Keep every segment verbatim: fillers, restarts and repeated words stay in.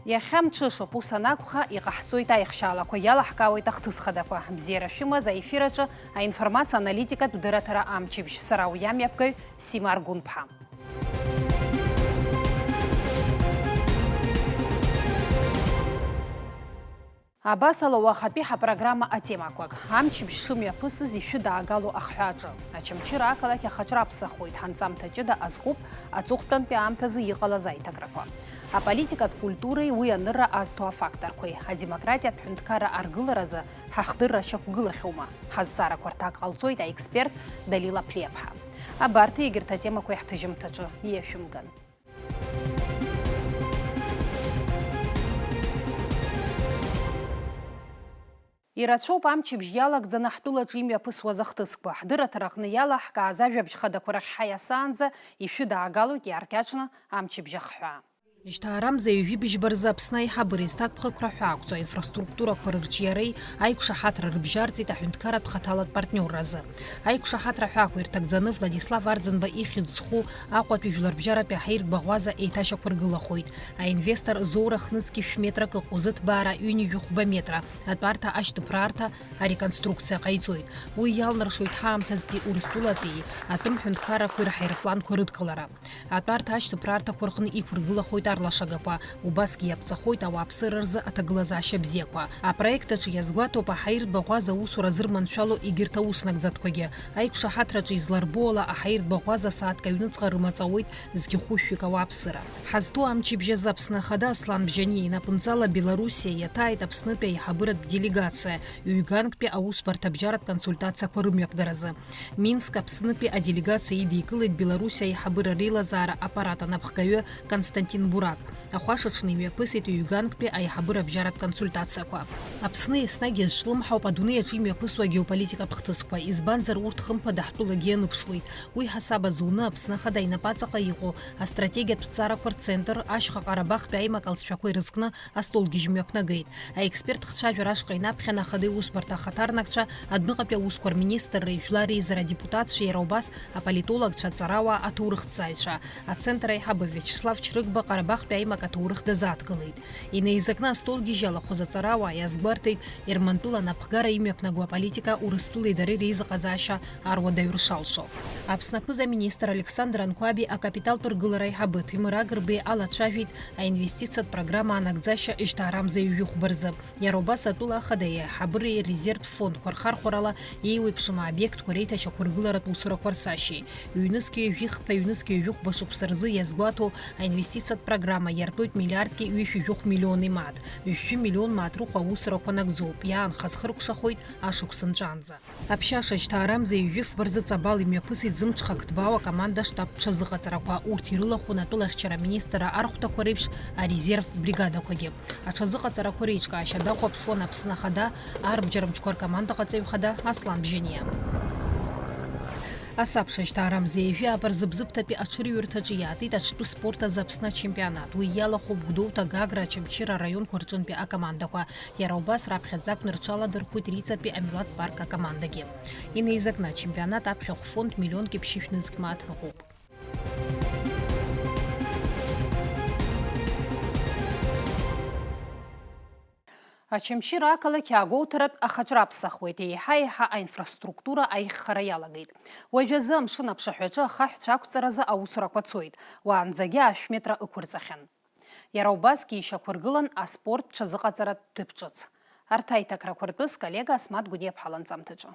Иахьа мҽышоуп, ус анакәха, иҟаҳҵоит аихшьаалақәа, иалаҳкаауеит ахҭыс хадақәа. Бзиара шәымаз, аефир аҿы аинформациа аналитикатә дырраҭара амчыбжь. Сара уи амҩаԥгаҩ Сима Аргәынԥҳа. Абасала, уахатәи ҳапрограмма атемақәак. Амчыбжь шымҩаԥысыз ишәыдаагало ахҳәааҿы. Очамчыра ақалақь ахаҿра аԥсахуеит, ҳанҵамҭа ҷыда азкуп аҵыхәтәантәи аамҭазы иҟалаз аиҭакрақәа. Аполитикатә культуреи уи анырра азҭо афакторқәеи, адемократиатә ҳәынҭқарра аргыларазы ҳахдырра шьақәгылахьоума? Ҳазҵаарақәа рҭак ҟалҵоит аексперт Далила Ԥлиаԥҳа. Абарҭи егьырҭ атемақәеи ҳҭыжьымҭаҿы иашәымган. Ирацәоуп амчыбжь иалагӡаны ҳтәылаҿы имҩаԥысуаз ахҭысқәа. Ҳдырраҭара аҟны иалаҳкааз ажәабжь хадақәа рахь ҳаиасаанӡа ишәыдаагалоит иааркьаҿны амчыбжь ахҳәаа. Жьҭаарамза ҩажәи быжьба рзы Аԥсны аиҳабыра еснагь ԥхықәра ҳәаақәҵо, аинфраструктурақәа рырҿиареи аиқәшаҳаҭра рыбжьарҵеит аҳәынҭқарратә хаҭалатә партниорразы. Аиқәшаҳаҭра ҳәаақәа ирҭагӡаны Владислав Арӡынба ихьӡ зху Аҟәатәи жәларбжьаратәи аҳаиртә баӷәаза еиҭашьақәыргылахоит. Аинвестор зоура хнызқьи шә метрак ыҟоу зыҭбаара ҩынҩажәи хәба метра, атәарҭа ашьҭыԥраарҭа ареконструкциа ҟаиҵоит. Уи иалнаршоит ҳаамҭазтәи Урыстәылатәи атәым ҳәынҭқаррақәеи рҳаирпланқәа рыдкылара. Атәарҭа ашьҭыԥраарҭақәа рҟны иқәыргылахоит арлашагақәа, убасгьы иаԥҵахоит ауааԥсыра рзы аҭагылазаашьа бзиақәа. Апроект аҿы иазгәаҭоуп аҳаиртә баӷәаза аусура зырманшәало егьырҭ ауснагӡатәқәагьы. Аиқәшаҳаҭраҿы изларбо ала, аҳаиртә баӷәаза сааҭк аҩныҵҟа рымаҵ ауеит зқьы хәышәҩык ауааԥсыра. Ҳазҭоу амчыбжь азы Аԥсны Ахада Аслан Бжьаниа инапынҵала Белоруссиа иаҭааит Аԥснытәи аиҳабыратә делегациа, ҩганктәи аусбарҭабжьаратә консультациақәа рымҩаԥгаразы. Минск Аԥснытәи аделегациа идикылеит Белоруссиа аиҳабыра реилазаара аппарат анапхгаҩы Константин Бурак. Ахәашаҽны имҩаԥысит ҩганктәи аиҳабыра абжьаратә консультациақәа. Аԥсны еснагь иазҿлымҳауп адунеи аҿы имҩаԥысуа агеополитикатә хҭысқәа, избанзар, урҭ хымԥада ҳтәылагьы ианыԥшуеит. Уи ҳасаб азуны Аԥсны Ахада инапаҵаҟа иҟоу астратегиатә ҭҵаарақәа рцентр, ашьха Ҟарабахтәи аимак алҵшәақәа ирызкны астолгьежь мҩаԥнагеит. Аексперт хцәажәара ашҟа инаԥхьан Ахада иусбарҭа ахаҭарнакцәа, адәныҟатәи аусқәа рминистрреи жәлар реизара адепутатцәеи, иара убас аполитологцәа, аҵарауаа, аҭоурыхҭҵааҩцәа. Ацентр аиҳабы Виачеслав Чрыгба Ҟарабахтәи аимак аҭоурых дазааҭгылеит. Инеизакны астолгьежь иалахәыз аҵарауаа иазгәарҭеит Ермантәыла анапхгара имҩаԥнаго аполитика Урыстәылеи дареи реизыҟазаашьа аруадаҩра шалшо. Аԥсны аԥыза-министр Александр Анқәаби акапиталтә ргылара аиҳабы Ҭемыр Агрбеи алацәажәеит аинвестициатә программа анагӡашьа жьҭаарамза ҩажәи хәба рзы. Иара убас атәыла ахада аиҳабыреи резервтә фондқәа рхархәарала еиуеиԥшым аобиектқәа реиҭашьақәыргыларатә усурақәа рцашьеи. Ҩнызқь ҩажәи хԥа, ҩнызқь ҩажәи хәба шықәса рзы иазгәаҭоу аинвестициатә программа иартуеит миллиардки ҩышәи жәохә миллиони мааҭ. Жәшәи миллион мааҭ рыхә аусурақәа нагӡоуп, иаанхаз хыркәшахоит ашықәс нҵәаанӡа. Аԥшьаша жьҭаарамза ҩажәи фба рзы Ҵабал имҩаԥысит зымҽхак ҭбаау акоманда штаб ҽазыҟаҵарақәа. Урҭ ирылахәын атәылахьчара аминистрра архәҭақәа реиԥш арезервтә бригадақәагьы. Аҽазыҟаҵарақәа реиҿкаашьа дахәаԥшуан Аԥсны Ахада арбџьармчқәа ркомандаҟаҵаҩ хада Аслан Бжьаниа. Асабша жьҭаарамза ҩажәи ааба рзы Бзыԥҭатәи аҽырҩырҭаҿы иаатит аҽтәы спорт азы Аԥсны ачемпионат. Уи иалахәуп Гәдоуҭа, Гагра, Очамчыра араионқәа рҿынтәи акомандақәа. Иара убас раԥхьаӡа акәны рҽаладырхәит Риҵатәи амилаҭ парк акомандагьы. Инеизакны ачемпионат аԥхьахә фонд миллионки ԥшьышә нызқь мааҭ ыҟоуп. Очамчыра ақалақь агәоуҭаратә ахаҿра аԥсахуеит, еиҳа-еиҳа аинфраструктура аиӷьхара иалагеит. Уажәазы амшын аԥшаҳәаҿы ахаҳәцәа ақәҵаразы аусурақәа цоит, уаанӡагьы ашә метра ықәырҵахьан. Иара убасгьы ишьақәыргылан аспорт ҽазыҟаҵаратә ҭыԥ ҿыц. Арҭ аиҭакрақәа ртәы сколлега Асмаҭ Гәыниаԥҳа ланҵамҭаҿы.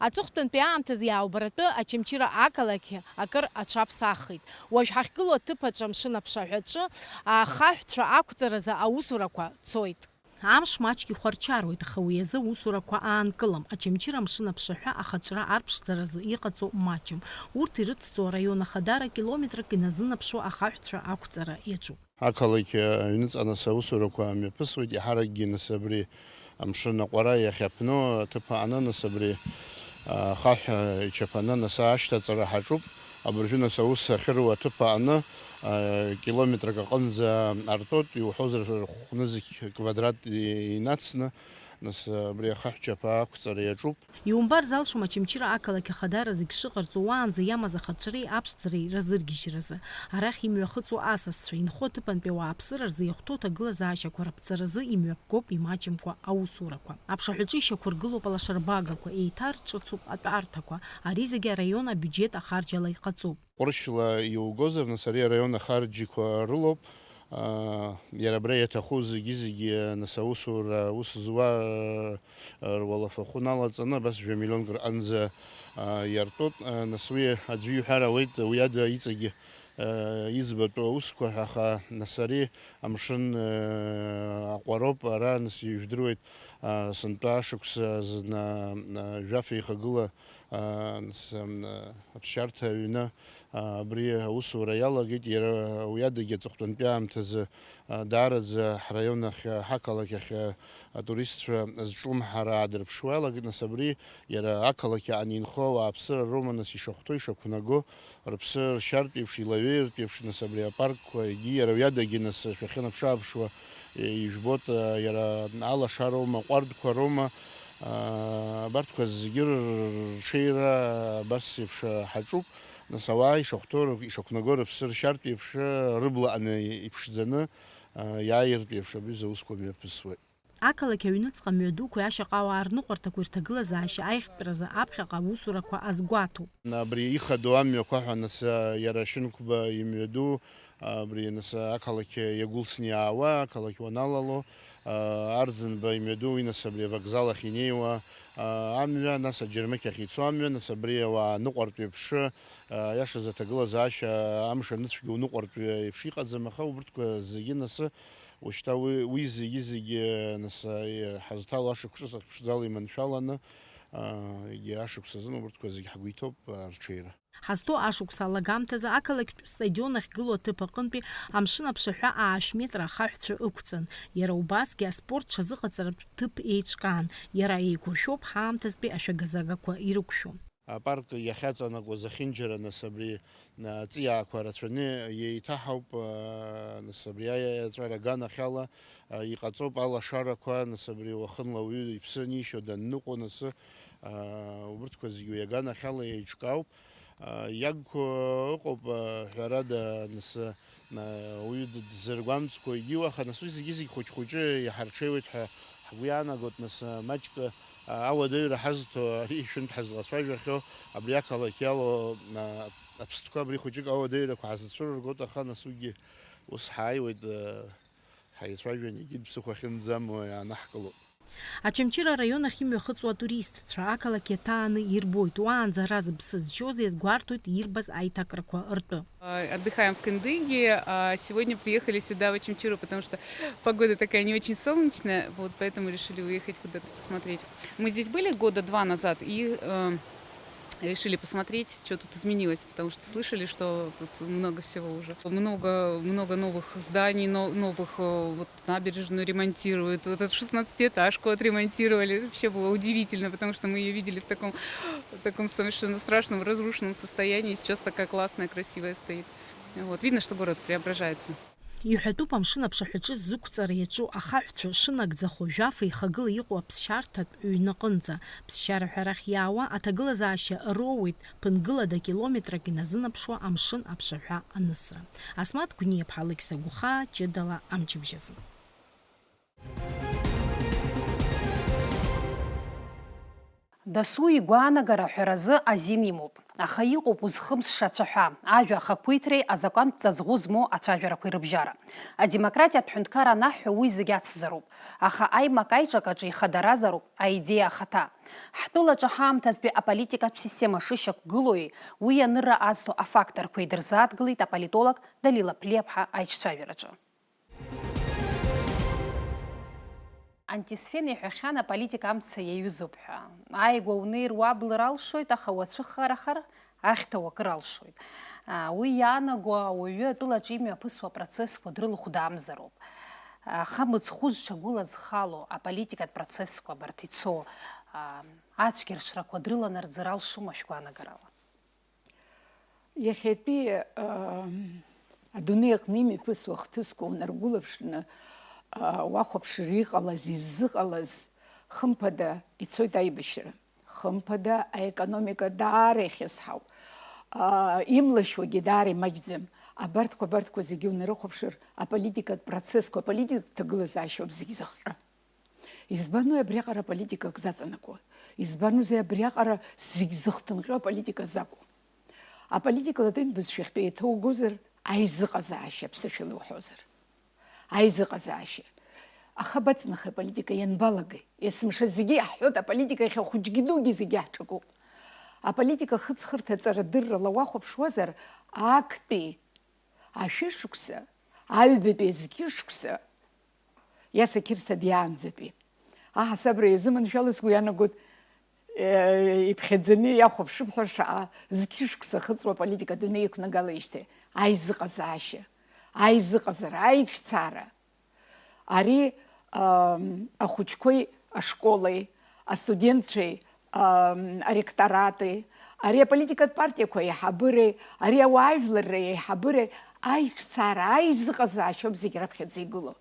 Аҵыхәтәантәи аамҭазы иаубаратәы Очамчыра ақалақь акыр аҽаԥсахит. Уажә ҳахьгылоу аҭыԥ аҿы амшын аԥшаҳәаҿы ахаҳәцәа ақәҵаразы аусурақәа цоит. Амш маҷк ихәарчаруеит, аха уи азы усурақәа аанкылам. Очамчыра амшын аԥшаҳәа ахаҿра арԥшӡаразы иҟаҵоу маҷым. Урҭ ирыцҵоу араион ахадара километрак иназынаԥшуа ахаҳәцәа ақәҵара иаҿуп. Ақалақь аҩныҵҟа нас аусурақәа мҩаԥысуеит, иаҳаракгьы нас абри амшын аҟәара иахьаԥну аҭыԥ аҟны нас абри, а, ахаҳә ичаԥаны нас ашьҭаҵара ҳаҿуп. Абыржәы нас аус ахьыруа аҭыԥ аҟны, а, километрак аҟынӡа артәоит, иуҳәозар, хә-нызқь квадрат инацны, нас абри ахаҳә чаԥа ақәҵара иаҿуп. Иумбар залшом Очамчыра ақалақь ахадара зегь шыҟарҵо уаанӡа иамаз ахаҿреи аԥшӡареи разыргьежьразы. Арахь имҩахыҵуа асасцәа, инхо аҭыԥантәи ауааԥсыра рзы иахәҭоу аҭагылазаашьақәа раԥҵаразы имҩаԥгоуп имаҷымкәа аусурақәа. Аԥшаҳәаҿы ишьақәыргылоуп алашарбагақәа, еиҭарҿыцуп атәарҭақәа. Ари зегьы араион абиуџьет ахарџь ала иҟаҵоуп. Ҟәрышьла иугозар, нас ари араион ахарџьқәа рылоуп. Аа, иара абра иаҭаху зегьы-зегьы, нас аусура, ус зуа, аа, руалафахәы налаҵаны, абас жәа миллионк рҟынӡа, аа, иартәоуп. Аа, нас уи аӡәы иҳәар ауеит, уи ада иҵегьы, аа, иӡбатәу аусқәа ҳәа, аха, нас ари амшын, аа, аҟәароуп, ара, нас ижәдыруеит, аа, сынтәа ашықәса зны, аа, жәаф еихагыла, аа, нас, ам, аԥсшьарҭа аҩны, аа, абри аусура иалагеит, иара уи адагьы аҵыхәтәантәи аамҭазы, аа, даараӡа ҳраион ахь, ҳақалақь ахь, аа, атуристцәа зҿлымҳара аадырԥшуа иалагеит, нас абри иара ақалақь аҟны инхо ауааԥсыра роума, нас ишахәҭоу, ишақәнаго, рыԥсы ршьартә еиԥш, илаҩеиртә еиԥш, нас абри апаркқәа, егьи иара уи адагьы, нас шәахьынаԥшы-ааԥшуа, ижәбоит, аа, иара алашароума, аҟәардәқәа роума, аа, абарҭқәа зегьы рҽеира абас еиԥш ҳаҿуп. Нас ауаа ишахәҭоу, ишақәнаго рыԥсы ршьартә еиԥш, рыбла аны иԥшӡаны, аа, иааиртә еиԥш абри аусқәа мҩаԥысуеит. Ақалақь аҩныҵҟа амҩадуқәеи ашьаҟауаа рныҟәарҭақәеи рҭагылазаашьа аиӷьтәразы аԥхьаҟа аусурақәа азгәаҭоуп. Абри ихадоу амҩақәа ҳәа, нас, иара Шьынқәба имҩаду, абри, нас, ақалақь иагәылсны иаауа, ақалақь уаналало, Арӡынба имҩаду, уи, нас, абри авокзал ахь инеиуа, амҩа, нас, аџьармыкьахь ицо амҩа, нас, абри ауаа ныҟәартә еиԥш, аиашаз аҭагылазаашьа амш аныцәгьоу ныҟәартә еиԥш иҟаӡам, аха убырҭқәа зегьы, нас, уажәшьҭа уи, уи зегьы-зегьы, нас, ҳазҭало ашықәсыс ахь ԥшӡала иманшәаланы, егьи ашықәс азын убырҭқәа зегьы ҳгәы иҭоуп, арҽеира. Ҳазҭоу ашықәс алагамҭазы ақалақьтә стадион ахьгылоу аҭыԥ аҟынтәи амшын аԥшаҳәа аашә метра ахаҳәцәа ықәҵан. Иара убасгьы аспорт ҽазыҟаҵаратә ҭыԥ еиҿкаан. Иара еиқәыршәоуп ҳаамҭазтәи ашәагазагақәа ирықәшәо. Апарк иахьаҵанакуаз ахьынџьара, нас, абри, а, ҵиаақәа рацәаны еиҭаҳауп, а, нас, абри аиаҵәара аганахьала, а, иҟаҵоуп алашарақәа, нас, абри уахынла ауаҩы иԥсы анишьо данныҟәо, нас, а, убырҭқәа зегьы уи аганахьала еиҿкаауп. А, иагқәа ыҟоуп, а, ҳәарада, нас, а, уаҩы д-, дзыргәамҵкәа егьиу, аха нас уи зегьы-зегь хәыҷ-хәыҷы иҳарҽеиуеит ҳәа ҳгәы иаанагоит, нас, а, маҷк, а, ауадаҩра ҳазҭо, ари шәынтә ҳазлацәажәахьоу, абри ақалақь иалоу, а, аԥстәқәа абри хәыҷык ауадаҩрақәа ҳазцәырыргоит, аха нас уигьы ус ҳааиуеит, а, ҳаицәажәан, егьырҭ ԥсыхәа ахьынӡамоу иаанаҳкылоит. Очамчыра араион ахь имҩахыҵуа атуристцәа ақалақь иаҭааны ирбоит, уаанӡа ара зыԥсы зшьоз иазгәарҭоит ирбаз аиҭакрақәа ртәы. А, отдыхаем в Кындыге, а сегодня приехали сюда, в Очамчиру, потому что погода такая не очень солнечная, вот поэтому решили уехать куда-то посмотреть. Мы здесь были года два назад и, э, решили посмотреть, что тут изменилось, потому что слышали, что тут много всего уже. Много, много новых зданий, но-, новых, э, вот набережную ремонтируют, вот эту шестнадцатиэтажку отремонтировали. Вообще было удивительно, потому что мы её видели в таком, в таком совершенно страшном, разрушенном состоянии. Сейчас такая классная, красивая стоит. Вот. Видно, что город преображается. Иҳәатәуп амшын аԥшаҳәаҿы зықәҵара иаҿу ахаҳәцәа шынагӡахо жәаф еихагыла иҟоу аԥсшьарҭатә ҩнаҟынӡа. Ԥсшьара ҳәа арахь иаауа аҭагылазаашьа роуеит ԥынгылада километрак иназынаԥшуа амшын аԥшаҳәа анысра. Асмаҭ Гәниаԥҳа, Алықьса Гәхаа, ҷыдала амчыбжь азы. Дасу игәаанагара аҳәаразы азин имоуп, аха иҟоуп узхымсша ацәаҳәа, ажәа ахақәиҭреи азакәантә ҵаҵӷәы змоу ацәажәарақәеи рыбжьара. Адемократиатә ҳәынҭқар анаҳҳәо уи зегь ацзароуп, аха аимак-аиҿак аҿы ихадаразароуп аидеиа ахаҭа. Ҳтәылаҿы ҳаамҭазтәи аполитикатә система шышьақәгылоуи, уи анырра азҭо афакторқәеи дырзааҭгылеит аполитолог Далила Ԥлиаԥҳа аиҿцәажәараҿы. Антисфен иҳәахьан аполитика амца иаҩызоуп ҳәа. Ааигәа унеир уаблыр алшоит, аха уацәыхарахар ахьҭа уакыр алшоит. Уи иаанаго ауаҩы атәылаҿы имҩаԥысуа апроцессқәа дрылхәдаамзароуп. Аха мыцхәы зҽагәылазхало аполитикатә процессқәа абарҭ ицо ацәгьарҽрақәа дрыланарӡыр алшома шәгәаанагарала? Иахьатәи, аа, адунеи аҟны имҩаԥысуа ахҭысқәа унаргәылаԥшны, аа, уахәаԥшыр иҟалаз, иззыҟалаз, Хымԥада, ицоит аибашьра. Хымԥада, аекономика даара ихьысҳауп. Аа, имлашьуагьы даара имаҷӡам. Абарҭқәа, абарҭқәа зегьы унарыхәаԥшыр, аполитикатә процессқәа, аполитикатә ҭагылазаашьоуп зегь зыхҟьо. Избану абриаҟара аполитика акзаҵанакуа? Избанузеи абриаҟара зегь зыхҭынҟьо аполитика закәу? Аполитика латинтә бызшәахьтәи еиҭаугозар, аизыҟазаашьа, аԥсышәала иуҳәозар. Аизыҟазаашьа. Аха баҵнахи аполитика ианбалагеи? Есымша зегьы иаҳҳәоит, аполитика иахьа хәыҷгьы дугьы зегьы иаҳҿакуп. Аполитика ахыҵхырҭа аҵарадыррала уахәаԥшуазар, актәи ашәышықәса, аҩбатәи азқьышықәса, Иаса Қьырса диаанӡатәи. Аҳасабра иазыманшәало сгәы иаанагоит, э, иԥхьаӡаны иахәаԥшып ҳәа шаҟа зқьышықәса хыҵуа аполитика адунеи иқәнагалеижьҭеи аизыҟазаашьа, аизыҟазара, аиҿцаара. Ари, ам, ахәыҷқәеи ашколи, астудентцәеи, ам, аректорати, ари аполитикатә партиақәа аиҳабыреи, ари ауаажәларра аиҳабыреи аиҿцаара, аизыҟазаашьоуп зегь раԥхьаӡа игылоу.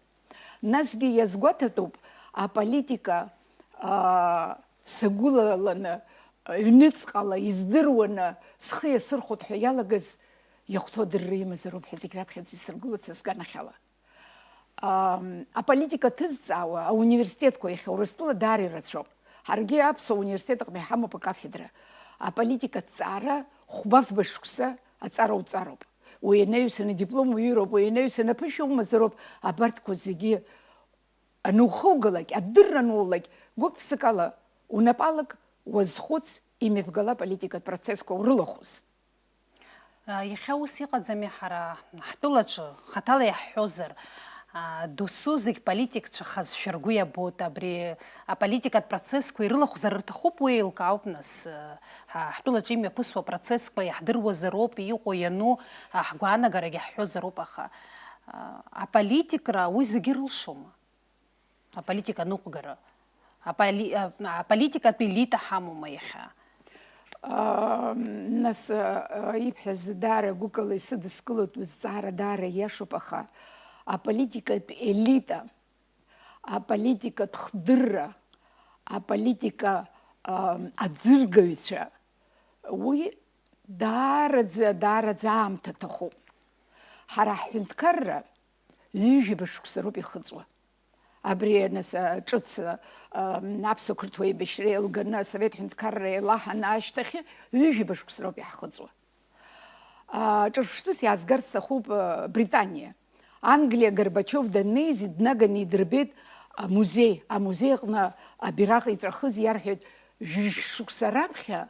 Насгьы иазгәаҭатәуп аполитика, аа, сагәылаланы, ҩныҵҟала издыруаны схы иасырхәоит ҳәа иалагаз иахәҭоу адырра имазароуп ҳәа зегь раԥхьаӡа исыргылоит са сганахьала. Ам, аполитика ҭызҵаауа ауниверситетқәа иахьа Урыстәыла даара ирацәоуп. Ҳаргьы Аԥсуа университет аҟны иҳамоуп акафедра. Аполитика ҭҵаара хәба-фба шықәса аҵара уҵароуп. Уи инаҩсаны диплом уироуп, уи инаҩсаны аԥышәа умазароуп, абарҭқәа зегьы анухылгалак, адырра анулак, гәык-ԥсыкала унапалак уазхәыц, имҩаԥгала аполитикатә процессқәа урылахәыз. Иахьа ус иҟаӡами, ҳара ҳтәылаҿы, хаҭала иаҳҳәозар, досу зегь политикцәахазшәа ргәы иабоит, абри аполитикатә процессқәа ирылахәзар рҭахуп, уи еилкаауп, нас, ҳа-, ҳтәылаҿы имҩаԥысуа процессқәа иаҳдыруазароуп, иҟоу иану, ҳгәаанагарагьы ҳҳәозароуп, аха, аполитикра уи зегьы рылшома? Аполитика ныҟәгара. Аполи-, а-, аполитикатә елита ҳамоума иахьа? Аа, нас, а, ибҳәаз даара гәыкала исыдыскылоит, узҵаара даара иашоуп, аха аполитикатә елита, аполитикатә хдырра, аполитика, а, аӡыргаҩцәа, уи даараӡа, даараӡа аамҭа аҭахуп. Ҳара ҳҳәынҭқарра ҩажәаба шықәса роуп ихыҵуа. Абри, нас, а, ҿыц, а, ам, аԥсуа-қырҭуа еибашьра еилганы, асовет ҳәынҭқарра еилаҳаны ашьҭахь ҩажәаба шықәса роуп иаҳхыҵуа. А, ҿырԥштәыс иаазгарц сҭахуп, а, Британиа. Англиа Горбачиов даннеиз, днаганы идырбеит амузеи. Амузеи аҟны абираҟ иҵәахыз иарҳәеит, жәшә шықәса раԥхьа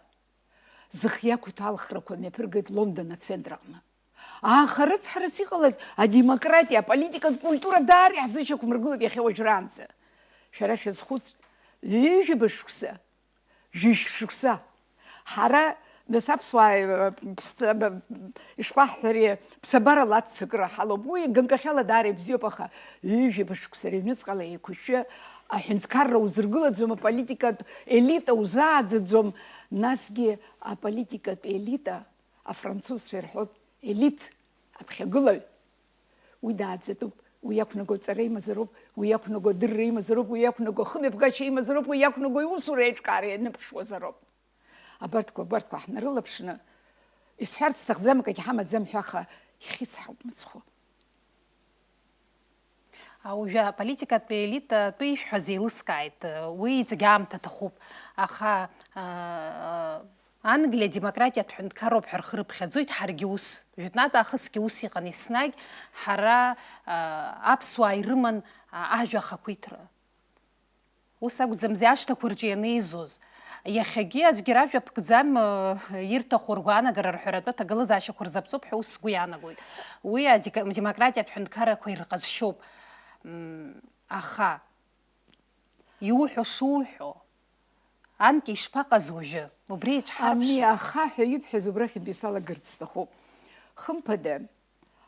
зых иақәиҭу алхрақәа мҩаԥыргеит Лондон ацентр аҟны. Аха рыцҳарас иҟалаз адемократиа, аполитикатә культура даара иаҳзышьақәмыргылеит иахьа уажәраанӡа. Шәара шәазхәыц, ҩажәаба шықәса, жәшә шықәса. Ҳара, нас, аԥсуаа, э, ԥст-, б-, ишԥаҳҳәари, ԥсабарала аццакыра ҳалоуп. Уи ганкахьала даара ибзиоуп, аха ҩажәаба шықәса рыҩныҵҟала еиқәышәшәы аҳәынҭқарра узыргылаӡом, аполитикатә елита узааӡаӡом, насгьы аполитикатә елита, афранцузцәа ирҳәоит, елит, аԥхьагылаҩ. Уи дааӡатәуп, уи иақәнаго ҵара имазароуп, уи иақәнаго адырра имазароуп, уи иақәнаго ахымҩаԥгашьа имазароуп, уи иақәнаго иусура еиҿкаара ианыԥшуазароуп. Абарҭқәа, абарҭқәа ҳнарылаԥшны, исҳәарц сҭахӡам, акагь ҳамаӡам ҳәа, аха ихьысҳауп мыцхәы. А, уажәы аполитикатә елита атәы ишәҳәаз еилыскааит, уи иҵегь аамҭа аҭахуп, аха, а, а, Англиа демократиатә ҳәынҭқарроуп ҳәа рхы рыԥхьаӡоит, ҳаргьы ус. Жәытәнатә аахысгьы ус иҟан, еснагь ҳара, а, аԥсуаа ирыман, а, ажәа ахақәиҭра. Ус акәӡамзи ашҭақәа рҿы ианеизоз. Иахьагьы аӡәгьы ражәа ԥкӡам, э, ирҭаху ргәаанагара рҳәаратәы аҭагылазаашьақәа рзаԥҵоуп ҳәа ус сгәы иаанагоит. Уи адека-, адемократиатә ҳәынҭқаррақәа ирҟазшьоуп. М, аха, иуҳәо шуҳәо, анкьа ишԥаҟаз уажәы? Убри еиҿҳарԥшып. Ами, аха ҳәа ибҳәаз убрахьынтәи салагарц сҭахуп. Хымԥада,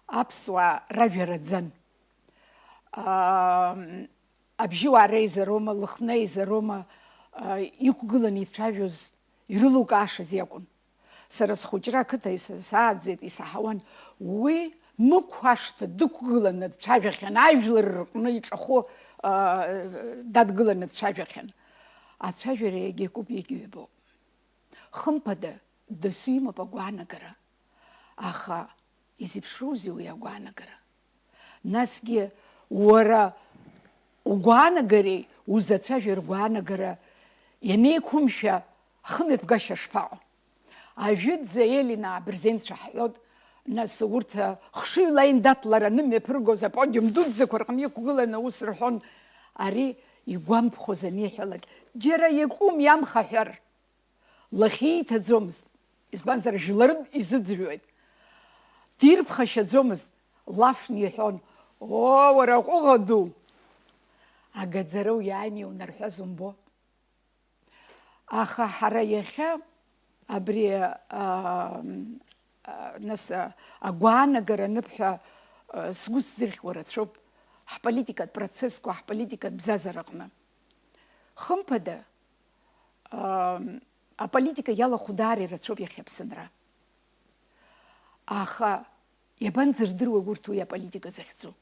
аԥсуаа ражәа раӡан. Ам, Абжьыуаа реизароума, Лыхны еизароума, а, иқәгыланы ицәажәоз, ирылукаашаз иакәын. Сара схәыҷра ақыҭа ис-, сааӡеит, исаҳауан. Уи Мықә ашҭа дықәгыланы дцәажәахьан, ажәлар рҟны иҿахәы, а, дадгыланы дцәажәахьан. Ацәажәара иагьакуп, иагьыҩбоуп. Хымԥада, дасу имоуп агәаанагара. Аха изеиԥшроузеи уи агәаанагара? Насгьы уара угәаанагареи узацәажәо ргәаанагара ианеиқәымшәа, ахымҩаԥгашьа шԥаҟоу? Ажәытәӡа Елинаа абырзенцәа ҳҳәот, нас урҭ хшыҩла аиндаҭлара анымҩаԥыргоз аподиум дуӡӡақәа рҟны иқәгыланы ус рҳәон, ари игәамԥхоз аниҳәалак, џьара иакәым иамхаҳәар, лахь ииҭаӡомызт, избанзар, жәларын изыӡырҩуеит. Дирԥхашьаӡомызт, лафны иҳәон, оо, уара аҟәыӷа ду! Агаӡара уиааины иунарҳәаз умбо? Аха ҳара иахьа абри, аа, аа, нас, а, агәаанагара аныбҳәа, а, сгәы сзырхьуа рацәоуп ҳполитикатә процессқәа, ҳполитикатә бзазараҟны. Хымԥада, аа, аполитика иалахәу даара ирацәоуп иахьа Аԥсынра. Аха иабанӡырдыруеи урҭ уи аполитика захьӡу?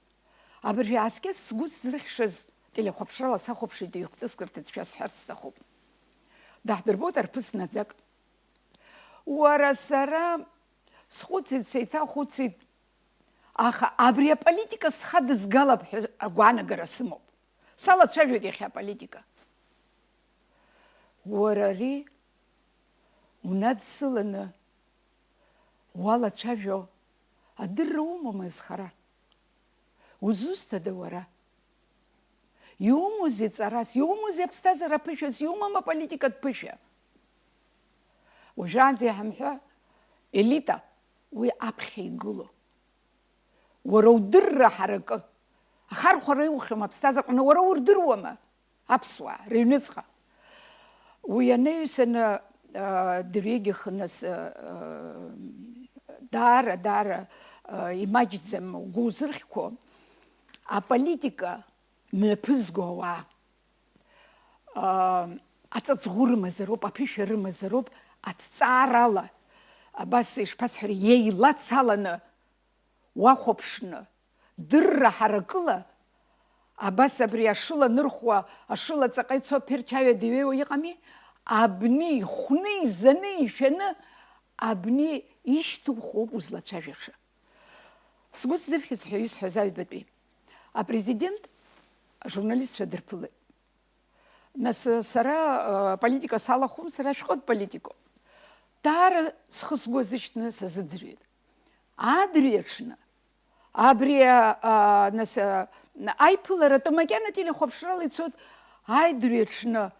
Абыржәы ааскьа сгәы сзырхьшаз телехәаԥшрала сахәаԥшит, ҩ-хәтызк рҭыӡшәа сҳәарц сҭахуп. Даҳдырбоит арԥыс наӡак. Уара, сара схәыцит, сеиҭахәыцит, аха абри аполитика схадызгалап ҳәа агәаанагара сымоуп. Салацәажәоит иахьа аполитика. Уара ари унадсыланы уалацәажәо адырра умоума зхара? Узусҭада уара? Иумоузеи ҵарас, иумоузеи аԥсҭазаара ԥышәас, иумам аполитикатә ԥышәа? Уажәраанӡа иаҳамҳәа, елита, уи аԥхьа игылоу. Уара удырра ҳаракы, ахархәара иухьоума аԥсҭазаараҟны, уара урдыруама? Аԥсуаа рыҩныҵҟа. Уи анаҩсаны, а, дырҩегьых нас, а, даара, даара, а, имаҷӡам угәы узырхьқәо, аполитика мҩаԥызго ауаа, а, аҵаҵӷәы рымазароуп, аԥышәа рымазароуп, аҭҵаарала, абас ишԥасҳәари, еилацаланы уахәаԥшны, дырра ҳаракыла, абас абри ашыла нырхуа, ашыла ҵаҟа ицо ԥерчаҩада иҩеиуа иҟами, абни ихәны, изаны, ишәаны, абни ишьҭухуоуп узлацәажәаша. Сгәы сзырхьыз ҳәа исҳәаз аҩбатәи. Апрезидент ажурналистцәа дырԥылеит. Нас, сара, э, политика салахәым, сара шәҟәытә политикоуп. Даара схы сгәы азышьҭны сазыӡырҩит. Адырҩаҽны, абри, а, а, нас, а, аиԥыларатәы макьана телехәаԥшрала ицоит, адырҩаҽны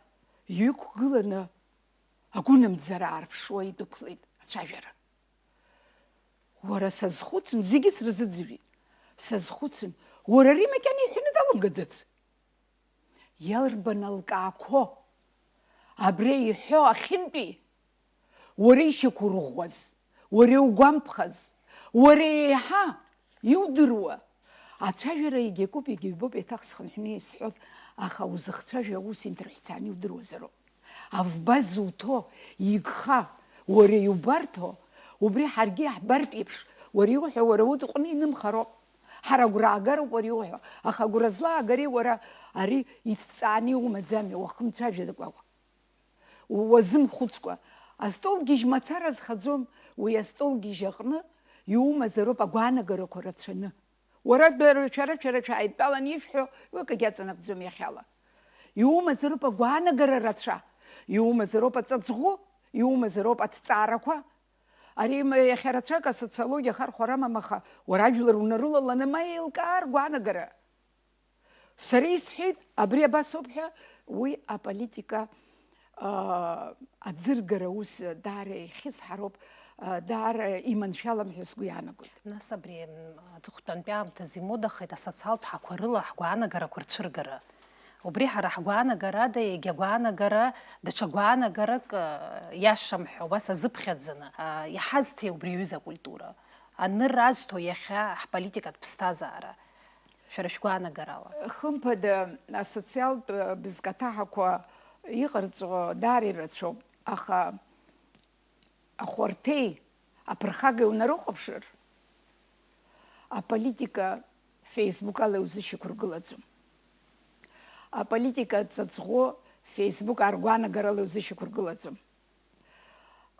иҩықәгыланы агәынамӡара аарԥшуа идәықәлеит ацәажәара. Уара, сазхәыцын, зегьы срызыӡырҩит. Сазхәыцын, уара ари макьана иҳәаны далымгаӡац. Иарбан алкаақәо абри иҳәо ахьынтәи? Уара ишьақәурӷәӷәаз, уара иугәамԥхаз, уара еиҳа иудыруа. Ацәажәара егьакуп, егьаҩбоуп, еиҭах схынҳәны исҳәот, аха узыхцәажәо аус инҭырҳәцааны иудыруазароуп. Авба зуҭо, игха, уара иубарҭо, убри ҳаргьы иаҳбартә еиԥш, уара иуҳәо уара удҟәны инымхароуп. Ҳара агәра аагароуп уара иуҳәо, аха агәра злаагари уара ари иҭҵааны иумаӡами, уахымцәажәакәа, уазымхәыцкәа? Астол гьежь мацара зхаӡом, уи астол гьежь аҟны иумазароуп агәаанагарақәа рацәаны. Уара, дара, шәара, шәара шәааидтәалан ишәҳәо, уи акгьы аҵанакӡом иахьала. Иумазароуп агәаанагара рацәа, иумазароуп аҵаҵӷәы, иумазароуп аҭҵаарақәа. Ари ма иахьа рацәак асоциологиа ахархәара амам, аха уара ажәлар унарылаланы ма еилкаа ргәаанагара. Сара исҳәеит, абри абасоуп ҳәа, уи аполитика, аа, аӡыргара ус даара ихьысҳароуп, аа, даара иманшәалам ҳәа сгәы иаанагоит. Нас абри, м, аҵыхәтәантәи аамҭазы имодахеит асоциалтә ҳақәа рыла ҳгәаанагарақәа рцәыргара. Убри ҳара ҳгәаанагарада егьа гәаанагара, даҽа гәаанагарак, а, иашам ҳәа убас азыԥхьаӡаны, а, иҳазҭеи убри аҩыза акультура? Анырра азҭо иахьа ҳполитикатә ԥсҭазаара? Шәара шәгәаанагарала. Хымԥада, асоциалтә бызкаҭаҳақәа иҟарҵо даара ирацәоуп, аха ахәарҭеи аԥырхагеи унарыхәаԥшыр, аполитика Facebook ала иузышьақәыргылаӡом. Аполитика ҵаҵӷәы Facebook аргәаанагарала иузышьақәыргылаӡом.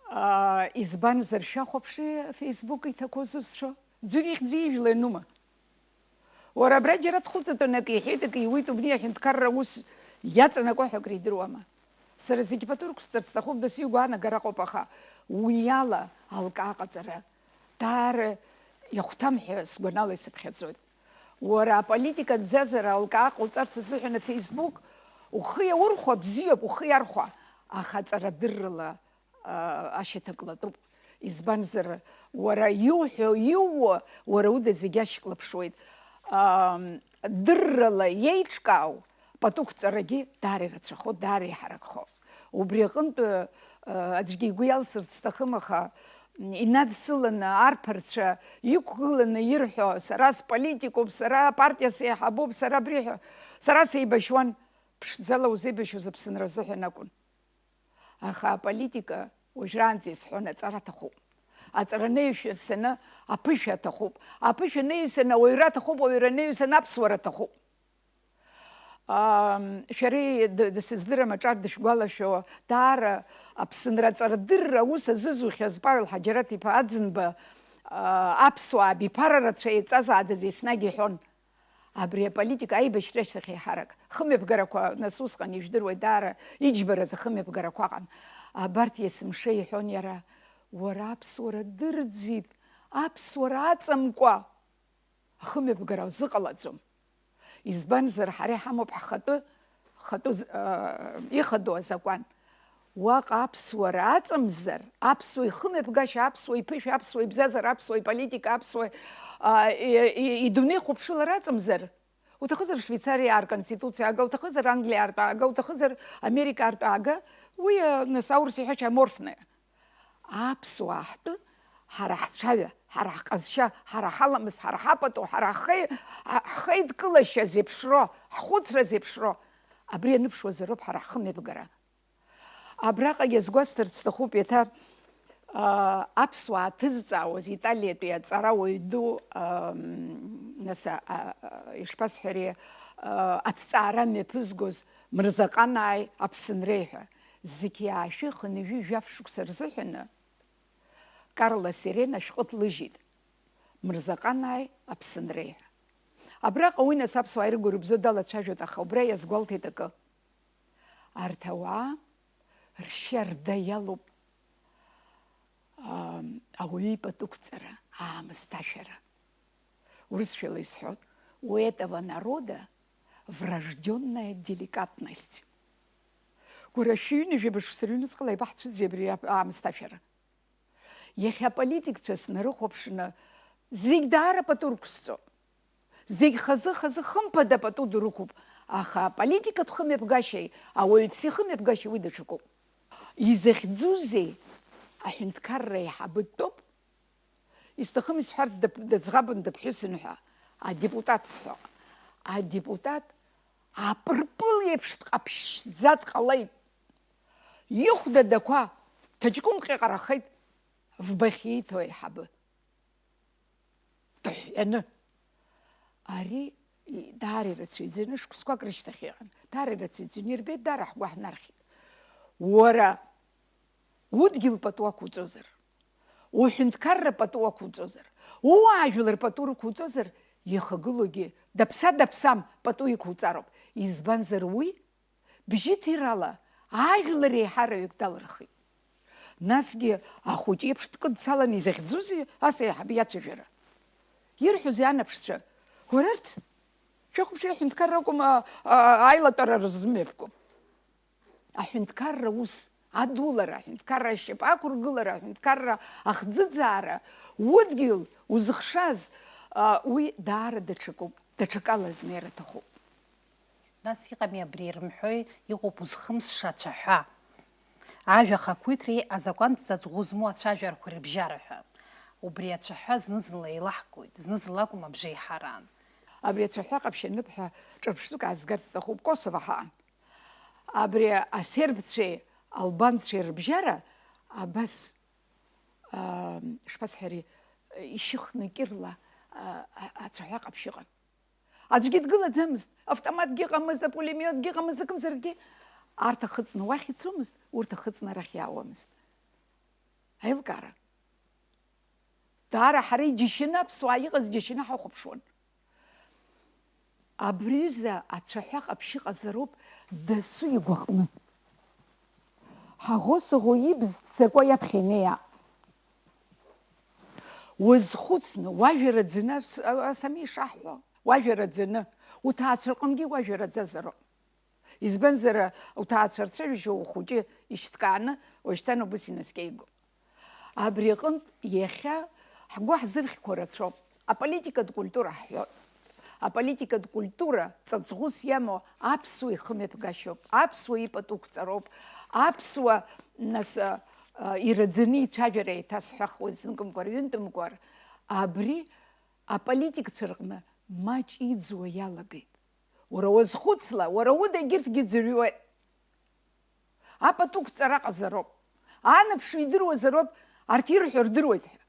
Аа, избанзар, шәахәаԥши Facebook иҭақәоу зусҭцәоу? Ӡәыр ихьӡ ижәла ианума? Уара абра џьара дхәыҵатәаны акы иҳәеит, акы иуит, убни аҳәынҭқарра ус иаҵанакуа ҳәа акридыруама? Сара зегь пату рықәсҵарц сҭахуп, дасу игәаанагара ыҟоуп, аха уи ала алкаа ҟаҵара даара иахәҭам ҳәа сгәанала исыԥхьаӡоит. Уара аполитикатә бзазара алкаа ҟауҵарц азыҳәан афейсбук ухы иаурхәа бзиоуп, ухы иархәа, аха аҵарадыррала, а, ашьаҭа клатәуп. Избанзар, уара иуҳәо, иууо, уара уда зегь ашьклаԥшуеит. Ам, дыррала иеиҿкаау патуқәҵарагьы даара ирацәахо, даара иҳаракхо. Убри аҟынтә, а, аӡәгьы игәы иалсырц сҭахым, аха инадсыланы арԥарцәа иқәгыланы ирҳәо, сара сполитикуп, сара апартиа сеиҳабуп, сара абри ҳәа, сара сеибашьуан, ԥшӡала узеибашьуаз Аԥсынра азыҳәан акәын. Аха аполитика, уажәраанӡа исҳәон, аҵара аҭахуп. Аҵара анаҩсаны аԥышәа аҭахуп. Аԥышәа анаҩсаны ауаҩра аҭахуп, ауаҩра анаҩсаны аԥсуара аҭахуп. Ам, шәара д-, дсыздырам аҿар дышәгәалашәо, даара Аԥсынра аҵарадырра аус азызухьаз Павел Ҳаџьараҭ-иԥа Аӡынба, а, аԥсуаа абиԥара рацәа еиҵазааӡаз еснагь иҳәон. Абри аполитика аибашьра ашьҭахь еиҳарак хымҩаԥгарақәа, нас усҟан ижәдыруеит, даара иџьбараз ахымҩаԥгарақәа аҟан. Абарҭ есымша иҳәон иара, уара аԥсуара дырӡит, аԥсуара аҵамкәа ахымҩаԥгара зыҟалаӡом. Избанзар, ҳара иҳамоуп ҳхатәы, хатәы з-, а, ихадоу азакәан. Уаҟа аԥсуара аҵамзар, аԥсуа ихымҩаԥгашьа, аԥсуа иԥышәа, аԥсуа ибзазара, аԥсуа иполитика, аԥсуа, а, и-, и-, идунеихәаԥшылара аҵамзар, уҭахызар Швеицариаа рконституциа ага, уҭахызар Англиаа ртәы ага, уҭахызар Америкаа ртәы ага, уи, а, нас, аурыс иҳәашьа аморфное. Аԥсуаа ҳтәы, ҳара ҳцәаҩа, ҳара ҳҟазшьа, ҳара ҳаламыс, ҳара ҳапату, ҳара ҳхеи-, ҳа-, ҳхеидкылашьа зеиԥшроу, ҳхәыцра зеиԥшроу, абри аныԥшуазароуп ҳара ҳхымҩаԥгара. Абраҟа иазгәасҭарц сҭахуп, еиҭа, аа, аԥсуаа ҭызҵаауаз италиатәи аҵарауаҩ ду, ам, нас, а, а, ишԥасҳәари, а, аҭҵаара мҩаԥызгоз Мырзаҟанааи Аԥсынреи ҳәа, зқьи аашәи хынҩажәи жәаф шықәса рзыҳәаны Карло Серена ашәҟәы ҭлыжьит, Мырзаҟанааи Аԥсынреи ҳәа. Абраҟа уи нас аԥсуаа ирыгәырбзо далацәажәоит, аха убра иазгәалҭеит акы. Арҭ ауаа ршьа рда иалоуп, ам, ауаҩы ипату ықәҵара, аамысҭашәара. Урысшәала исҳәоит, у этого народа врождённая деликатность. Гәара шәҩынҩажәа мышқәа сырҩныҵҟала ибаҳцәыӡи абри ап-, аамысҭашәара? Иахьа аполитикцәа снарыхәаԥшны, зегь даара пату рықәсҵо. Зегь хазы-хазы, хымԥада пату ду рықәуп, аха аполитикатә хымҩаԥгашьеи ауаҩԥсы ихымҩаԥгашьеи уи даҽакуп. Изахьӡузеи аҳәынҭқарра аиҳабы дтәоуп? Исҭахым исҳәарц дап-, даӡӷабын, дыԥҳәысын ҳәа, адепутат сҳәо. Адепутат апырпыл еиԥш дҟаԥшьӡа дҟалеит. Ихәда дақәа ҭаҷкәым ҟьаҟьарахеит, вбахь ииҭо аиҳабы. Дыҳәҳәаны. Ари и-, даара ирацәаҩӡаны, шықәсқәак рышьҭахь иҟан. Даара ирацәаҩӡаны ирбеит, даара ҳгәы ҳнархьит. Уара удгьыл пату ақәуҵозар, уҳәынҭқарра пату ақәуҵозар, ууаажәлар пату рықәуҵозар, ихагылоугьы даԥса-даԥсам пату иқәуҵароуп. Избанзар, уи бжьыҭирала ажәлар еиҳараҩык далырхит. Насгьы ахәыҷ иеиԥш дкыдцаланы изахьӡузеи ас аиҳабы иацәажәара? Ирҳәозеи анаԥшцәа? Уара арҭ, шәахәаԥши, аҳәынҭқарра акәым, а, а, аилатәара рзымҩаԥгом. Аҳәынҭқарра ус адулара, аҳәынҭқарра ашьапы ақәыргылара, аҳәынҭқарра ахӡыӡаара, удгьыл узыхшаз, а, уи даара даҽакуп, даҽакала азнеира аҭахуп. Нас иҟами абри ирымҳәои, иҟоуп узхымсша ацәаҳәа. Ажәа ахақәиҭреи азакәантә ҵаҵӷәы змоу ацәажәарақәа рыбжьара ҳәа. Убри ацәаҳәа зны-зынла еилаҳкуеит, зны-зынла акәым абжеиҳараан. Абри ацәаҳәа ҟаԥшь аныбҳәа, ҿырԥштәык аазгарц сҭахуп, Косово ҳаҟан. Абри асербцәеи албанцәеи рыбжьара абас, аа, шԥасҳәари, ишьыхны кьырла, аа, ацәаҳәа ҟаԥшь ыҟан. Аӡәгьы дгылаӡамызт, автоматгьы ыҟамызт, апулемиотгьы ыҟамызт, акымзаракгьы. Арҭ ахыҵны уахь ицомызт, урҭ ахыҵны арахь иаауамызт. Аилкаара. Даара ҳара иџьашьаны, аԥсуаа иҟаз џьашьаны ҳахәаԥшуан. Абри ҩыза ацәаҳәа ҟаԥшь ыҟазароуп дасу игәаҟны. Ҳаӷоу-саӷоу ибз ццакуа иаԥхьа инеиаап. Уазхәыцны, уажәа раӡаны, ас-, ас ами ишаҳҳәо, уажәа раӡаны, уҭаацәа рҟынгьы уажәа раӡазароуп. Избанзар, уҭаацәа рцәажәашьа ухәыҷы ишьҭкааны, уажәшьҭан убыс инаскьеигоуп. Абри аҟынтә иахьа ҳгәы ҳзырхьқәо рацәоуп. Аполитикатә культура ҳҳәоит. Аполитикатә культура ҵаҵӷәыс иамоу аԥсуа ихымҩаԥгашьоуп, аԥсуа ипату қәҵароуп, аԥсуа, нас, а, а, ираӡаны ицәажәара еиҭасҳәахуеит зныкымкәар-ҩынтәымкәар. Абри аполитикцәа рҟны маҷ иӡуа иалагеит. Уара уазхәыцла, уара уда егьырҭгьы ӡырҩуеит. Апату қәҵара ҟазароуп. Анаԥшҩы идыруазароуп, арҭ ирҳәо рдыруеит ҳәа.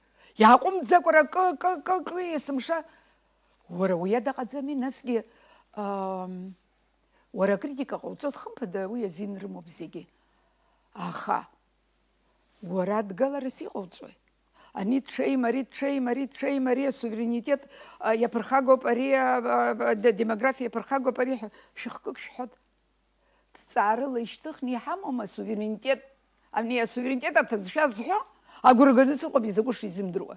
Иааҟәымҵӡакәа акы, кы, кы, кы, есымша. Уара уи ада ҟаӡами, насгьы, ам, уара акритика ҟауҵоит, хымԥада, уи азин рымоуп зегьы. Аха уара адгаларас иҟауҵои? Ани ҽеим, ари ҽеим, ари ҽеим, ари асуверенитет, а, иаԥырхагоуп, ари, а, а, а, де-, демографиа иаԥырхагоуп, ари ҳәа шәыхкык шәҳәот. Ҭҵаарыла ишьҭыхны иҳамоума асуверенитет? Ани асуверенитет аҭыӡшәа зҳәо агәра ганы сыҟоуп, изакәу шизымдыруа.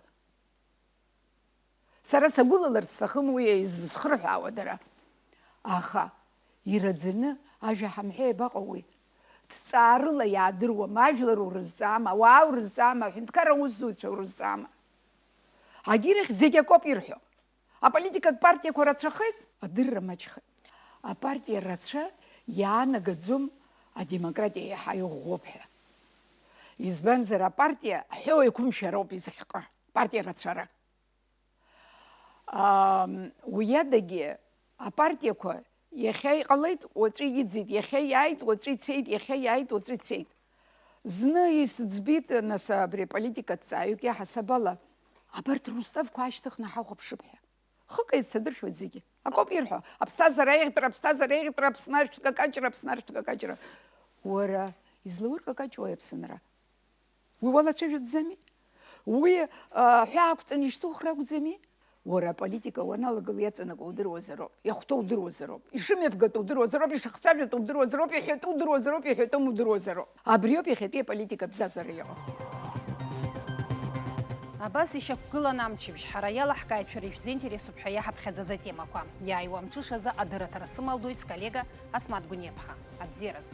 Сара сагәылаларц сҭахым уи изхырҳәаауа дара. Аха ираӡаны ажәа ҳамҳәеи, абаҟоу уи? Ҭҵаарыла иаадыруама, ажәлар урызҵаама, ауаа урызҵаама, аҳәынҭқарра аусзуҩцәа урызҵаама? Агьирахь зегь акоуп ирҳәо. Аполитикатә партиақәа рацәахеит, адырра маҷхеит. Апартиа рацәа иаанагаӡом адемократиа иаҳа иӷәӷәоуп ҳәа. Избанзар, апартиа ҳәоу еиқәымшәароуп изахьҟы, апартиа рацәара. Ам, уи адагьы апартиақәа иахьа иҟалеит, уаҵәы иӡит, иахьа иааит, уаҵәы ицеит, иахьа иааит, уаҵәы ицеит. Зны исыӡбеит, нас, абри аполитика ҭҵааҩык иаҳасаб ала, абарҭ руставқәа аашьҭыхны ҳахәаԥшып ҳәа. Хык еицадыршәуеит зегьы. Акоуп ирҳәо, аԥсҭазаара аиӷьтәра, аԥсҭазаара аиӷьтәра, Аԥсны ашәҭ какаҷра, Аԥсны ашәҭ какаҷра. Уара, излауркакаҷуеи Аԥсынра? Уи уалацәажәатәӡами? Уи, а, ҳәаа ақәҵаны ишьҭухра акәӡами? Уара аполитика уаналагыл иаҵанакуа удыруазароуп, иахәҭоу удыруазароуп, ишымҩаԥгатәу удыруазароуп, ишыхцәажәатәу удыруазароуп, иҳәатәу удыруазароуп, иҳәатәым удыруазароуп. Абриоуп иахьатәи аполитика абзазара иҟоу. Абас ишьақәгылан амчыбжь, ҳара иалаҳкааит шәара ишәзеинтересуп ҳәа иаҳаԥхьаӡаз атемақәа. Иааиуа амҽышазы адырраҭара сымалдоит сколлега Асмаҭ Гәыниаԥҳа. Абзиараз!